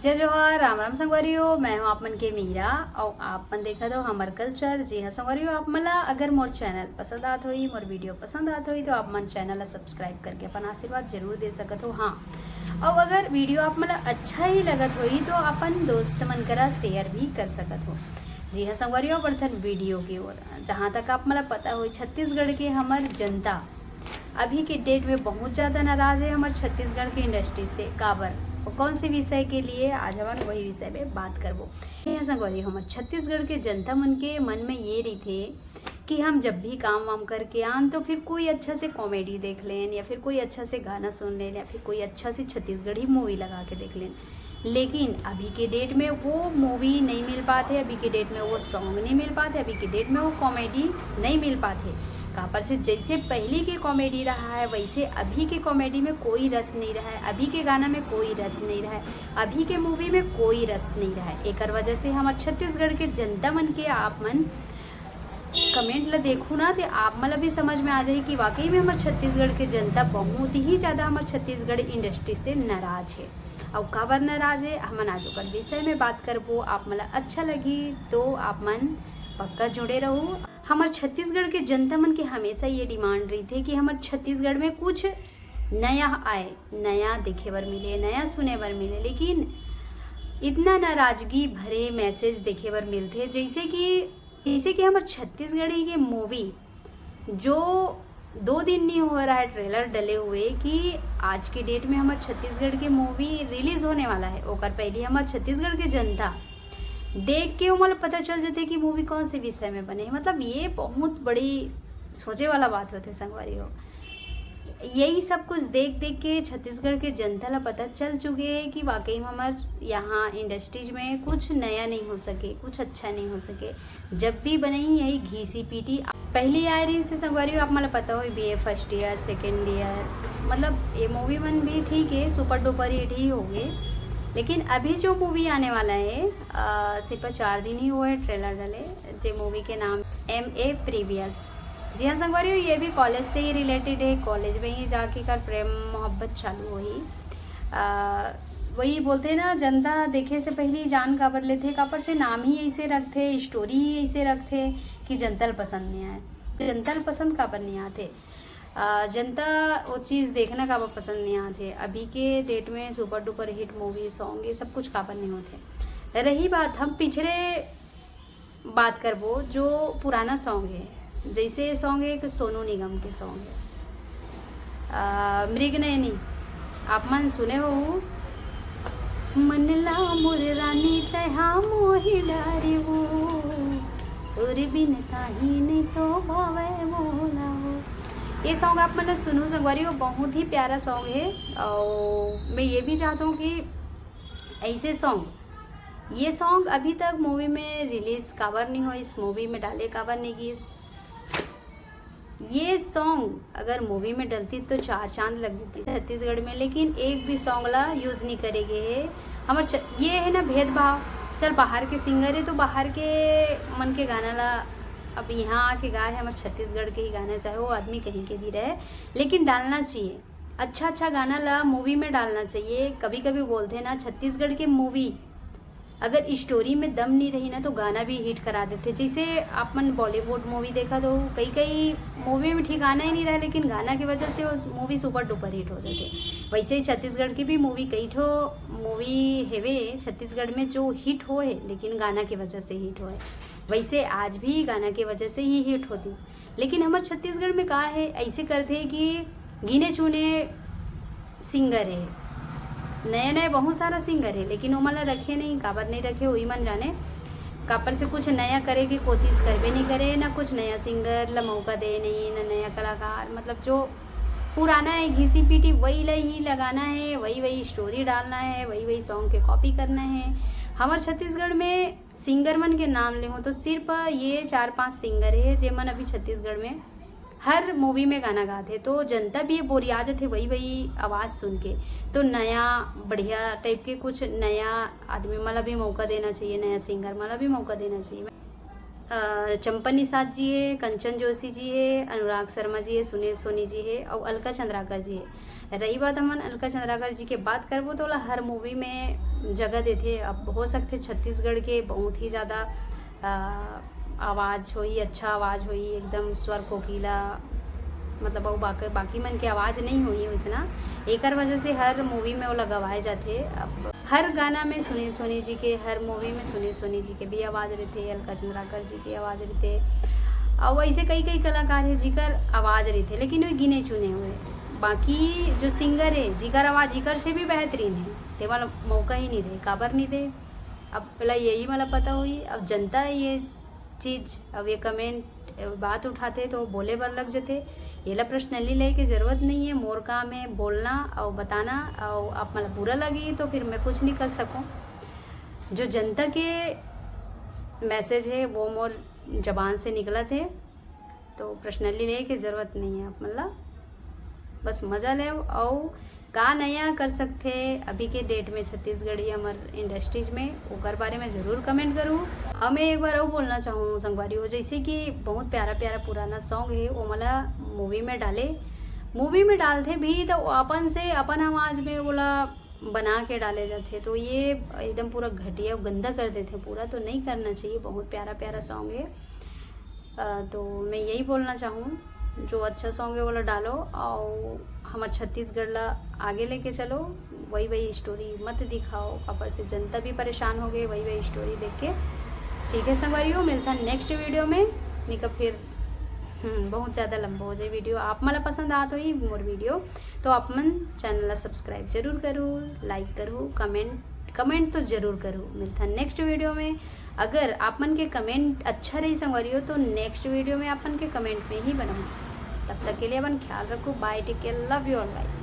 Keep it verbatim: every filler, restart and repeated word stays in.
जय जोहार, राम राम संगवारी हो, मैं हूं आप मन के मीरा, अउ आप मन देखत हो हमर कल्चर। जी हां संगवारी हो, आप मन ला अगर मोर चैनल पसंद आत होही, मोर वीडियो पसंद आत होही, तो आप मन चैनल ला सब्सक्राइब करके अपन आशीर्वाद जरूर दे सकत हो। हां, अउ अगर वीडियो आप मन ला अच्छा ही लगत होही, तो अपन दोस्त मन करा शेयर भी कर सकत हो। जी हां संगवारी हो, बढ़थन वीडियो की ओर। जहां तक आप मन ला पता होही, छत्तीसगढ़ के हमर जनता अभी के डेट में बहुत ज़्यादा नाराज़ है हमर छत्तीसगढ़ के इंडस्ट्री से। काबर? वो कौन से विषय के लिए? आज हमन वही विषय में बात करबो। ये संगवारी, हमर छत्तीसगढ़ के जनता मन के मन में ये रहिथे कि हम जब भी काम वाम करके आन, तो फिर कोई अच्छा से कॉमेडी देख लेन, या फिर कोई अच्छा से गाना सुन लेन, या फिर कोई अच्छा से छत्तीसगढ़ी मूवी लगा के देख लेन। लेकिन अभी के डेट में वो मूवी नहीं मिल पात हे, अभी के डेट में वो सॉन्ग नहीं मिल पात हे, अभी के डेट में वो कॉमेडी नहीं मिल पात हे। काबर से जैसे पहली के कॉमेडी रहा है, वैसे अभी के कॉमेडी में कोई रस नहीं रहा है, अभी के गाना में कोई रस नहीं रहा है, अभी के मूवी में कोई रस नहीं रहा है। एकर वजह से हमर छत्तीसगढ़ के जनता मन के आप मन कमेंट ला देखू ना, ते आप मन ला भी समझ में आ जाही कि वाकई में हमर छत्तीसगढ़ के जनता बहुत ही ज़्यादा हमर छत्तीसगढ़ इंडस्ट्री से नाराज़ है। अउ काबर नाराज़ है, हमन आज ओकर विषय में बात करबो। आप मन ला अच्छा लगही तो आप मन पक्का जुड़े रहू। हमर छत्तीसगढ़ के जनता मन के हमेशा ये डिमांड रहिथे कि हमर छत्तीसगढ़ में कुछ नया आए, नया देखे बर मिले, नया सुने बर मिले, लेकिन इतना नाराज़गी भरे मैसेज देखे बर मिलथे, जैसे कि, जैसे कि हमर छत्तीसगढ़ी के मूवी जो दो दिन नहीं हो रहा है ट्रेलर डले हुए, कि आज के डेट में हमर छत्तीसगढ़ के मूवी रिलीज होने वाला है, ओकर पहले हमर छत्तीसगढ़ के जनता देख के ओमन ला पता चल जाथे कि मूवी कौन से विषय में बने है। मतलब, ये बहुत बड़ी सोचे वाला बात होथे संगवारी हो। यही सब कुछ देख देख के छत्तीसगढ़ के जनता ला पता चल चुके है कि वाकई में हमर यहाँ इंडस्ट्रीज में कुछ नया नहीं हो सके, कुछ अच्छा नहीं हो सके। जब भी बनही यही घीसी पीटी। पहली आए रहिस हे संगवारी हो, आप मन ला पता होही, BA first year, second year, मतलब ये मूवी मन भी ठीक है, सुपर डुपर हिट ही होगे। लेकिन अभी जो मूवी आने वाला है, अ, सिर्फ चार दिन ही हुए ट्रेलर डले, जे मूवी के नाम एमए प्रीवियस। जी हाँ संगवारी हो, ये भी कॉलेज से ही रिलेटेड है, कॉलेज में ही जाके कर प्रेम मोहब्बत चालू होही। अ, वही बोलथे ना, जनता देखे से पहली जान काबर लेथे, काबर से नाम ही ऐसे रखथे, स्टोरी ही ऐसे रखथे कि जनता ल पसंद नहीं आए। जनता ल पसंद काबर नहीं आथे? अ, जनता वो चीज़ देखना काबर पसंद नहीं आथे? अभी के डेट में super duper hit movie, song, ये सब कुछ काबर नहीं होथे? रही बात हम पिछले बात करबो जो पुराना सॉन्ग है, जैसे ये सॉन्ग है एक सोनू निगम के सॉन्ग है, अ, मृग नयनी, आप मन सुने होहू। मन ला मोर रानी तैहा मोहि डारे वो, तोरे बिन काही नहीं तो भावे मोला वो। ये सॉन्ग आप मन सुनहू संगवारी हो, बहुत ही प्यारा सॉन्ग है। और मैं ये भी चाहता हूँ कि ऐसे सॉन्ग, ये सॉन्ग अभी तक मूवी में रिलीज काबर नहीं होइस, मूवी में डाले काबर नहीं गिस? ये सॉन्ग अगर मूवी में डलती तो चार चांद लग जाती छत्तीसगढ़ में, लेकिन एक भी सॉन्ग ला यूज नहीं करे गए है। हमर छ-, ये है ना भेदभाव। चल, बाहर के सिंगर है तो बाहर के मन के गाना ला अब यहाँ आके गाए है, हमर छत्तीसगढ़ के ही गाना, चाहे वो आदमी कहीं के भी रहे, लेकिन डालना चाहिए। अच्छा अच्छा गाना ला मूवी में डालना चाहिए। कभी कभी बोलथे ना, छत्तीसगढ़ के मूवी अगर स्टोरी में दम नहीं रही ना, तो गाना भी हिट करा देथे। जैसे आप मन बॉलीवुड मूवी देखत हो, कई कई मूवी में ठिकाना ही नहीं रहे, लेकिन गाना की वजह से वो मूवी सुपर डुपर हिट हो जाथे। वैसे ही छत्तीसगढ़ की भी मूवी, कई ठो मूवी हेवे छत्तीसगढ़ में जो हिट होए, लेकिन गाना की वजह से हिट होए। वैसे आज भी गाना की वजह से ही हिट होतिस। लेकिन हमर छत्तीसगढ़ में का है, ऐसे करथे कि गिने चुने सिंगर है, नया नया बहुत सारा सिंगर है, लेकिन ओमन ला रखे नहीं। काबर नहीं रखे, वही मन जाने। काबर से कुछ नया करे के कोशिश करबे नहीं करे, ना कुछ नया सिंगर ला मौका दे नहीं, ना नया कलाकार। मतलब जो पुराना है घिसी पीटी, वही ला ही लगाना है, वही वही स्टोरी डालना है, वही वही सॉन्ग के कॉपी करना है। हमर छत्तीसगढ़ में सिंगर मन के नाम लेहूँ तो सिर्फ ये चार पांच सिंगर है, जेमन अभी छत्तीसगढ़ में हर मूवी में गाना गाथे, तो जनता भी बोरिया जथे वही वही आवाज़ सुन के। तो नया बढ़िया टाइप के कुछ नया आदमी मन ला भी मौका देना चाहिए, नया सिंगर मन ला भी मौका देना चाहिए। अ, चंपा निषाद जी है, कंचन जोशी जी है, अनुराग शर्मा जी है, सुनील सोनी जी है और अलका चंद्राकर जी है। रही बात हमन अलका चंद्राकर जी के बात करबो, तो ओला हर मूवी में जगह देथे। अब हो सकथे छत्तीसगढ़ के बहुत ही ज़्यादा, अ, आवाज़ होही, अच्छा आवाज़ होही, एकदम स्वर कोकिला, मतलब अउ बाकी, बाकी मन के आवाज़ नहीं होही वैसना। एकर वजह से हर मूवी में ओला गवाए जाथे। अब हर गाना में सुनील सोनी जी के, हर मूवी में सुनील सोनी जी के भी आवाज़ रहिथे, अलका चंद्राकर जी के आवाज़ रहिथे, अउ वैसे कई कई कलाकार हे जिकर आवाज़ रहिथे, लेकिन वे गिने चुने हुए। बाकी जो सिंगर हे जिकर आवाज़ इकर से भी बेहतरीन हे, तेमन ला मौका ही नहीं दे। काबर नहीं दे? अब पहला यही मला पता होही। अब जनता ये चीज़, अब ये कमेंट, बात उठाथे तो बोले बर लग जथे। येला पर्सनली ले के ज़रूरत नहीं है। मोर काम है बोलना और बताना, और आप मला बुरा लगी तो फिर मैं कुछ नहीं कर सकूँ। जो जनता के मैसेज है वो मोर जबान से निकलत है, तो पर्सनली ले के ज़रूरत नहीं है। आप मतलब बस मज़ा लेव। और का नया कर सकथे अभी के डेट में छत्तीसगढ़ी हमर इंडस्ट्रीज में, ओकर बारे में ज़रूर कमेंट करू। और मैं एक बार और बोलना चाहूँ संगवारी हो, जैसे कि बहुत प्यारा प्यारा पुराना सॉन्ग है, वो मला मूवी में डाले, मूवी में डालथे भी तो अपन से, अपन आवाज़ में बोला बना के डाले जाथे, तो ये एकदम पूरा घटिया गंदा कर देथे पूरा, तो नहीं करना चाहिए। बहुत प्यारा प्यारा सॉन्ग है। अ, तो मैं यही बोलना चाहूँ, जो अच्छा सॉन्ग है वो ला डालो और हमारे छत्तीसगढ़ ला आगे लेके चलो। वही वही स्टोरी मत दिखाओ, काबर से जनता भी परेशान हो गई वही वही स्टोरी देख के। ठीक है संगवारी हो, मिलता नेक्स्ट वीडियो में, नहीं तो फिर हम्म, बहुत ज़्यादा लंबा हो जाए वीडियो। आप मला पसंद आत होही मोर वीडियो तो आप मन चैनल ला सब्सक्राइब जरूर करू, लाइक करू, कमेंट, कमेंट तो जरूर करू। मिलता नेक्स्ट वीडियो में। अगर आप मन के कमेंट अच्छा रही संगवारी हो तो नेक्स्ट वीडियो में आप मन के कमेंट में ही बनाऊँ। तब तक के लिए अपन ख्याल रखो। Bye, take care, love you all guys।